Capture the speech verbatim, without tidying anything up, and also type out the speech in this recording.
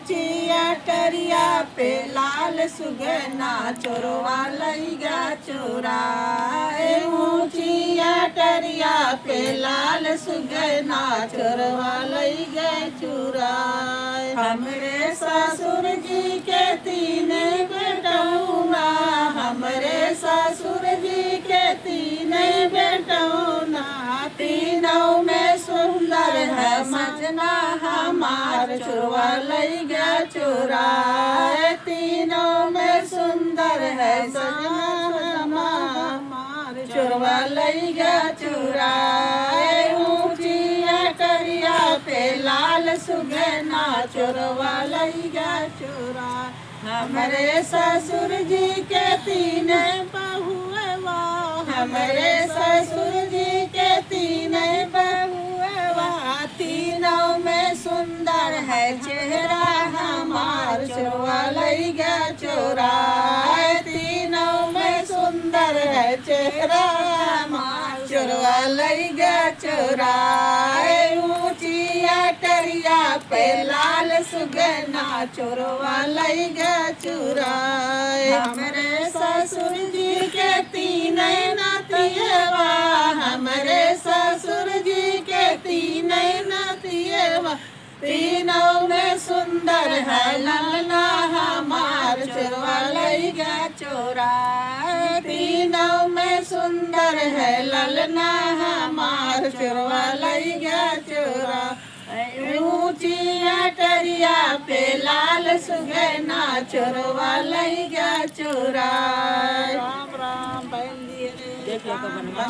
ऊँचिया टरिया पे लाल सुगना चोरवा लइगा चोराए, ऊँचिया टरिया पे लाल सुगना चोरवा लइगा चोराए। हमरे ससुर जी के तीन बेटौना, हमरे ससुर जी के तीन बेटौना, तीनों में सुंदर है सजना हमार, चोरवा लइगा चोराए। तीनों में सुंदर है सजना हमार, चोरवा लइगा चोराए। ऊँचिया टरिया पे लाल सुगना चोरवा लइगा चोराए। हमरे ससुर जी के तीन बहुएवा, हमरे ससुर जी के तीन बहुएवा, तीनों में सुंदर है चेहरा हमार, चोरवा लइगा चोराए। तीनों में सुंदर है चेहरा हमार, चोरवा लइगा चोराए। ऊँचिया टरिया पे लाल सुगना चोरवा लइगा चोराए। हमरे ससुर जी के तीन नतियवा, हमरे ससुर जी के तीन नतियवा, तीनों में सुंदर है ललना हमार, चोरवा लइगा चोराए। तीनों में सुंदर है ललना हमार, चोरवा लइगा चोराए। ऊँचिया टरिया पे लाल सुगना चोरवा लइगा चोराए। राम राम, बैल दिए रे। देख लो तो राम बनवा। राम।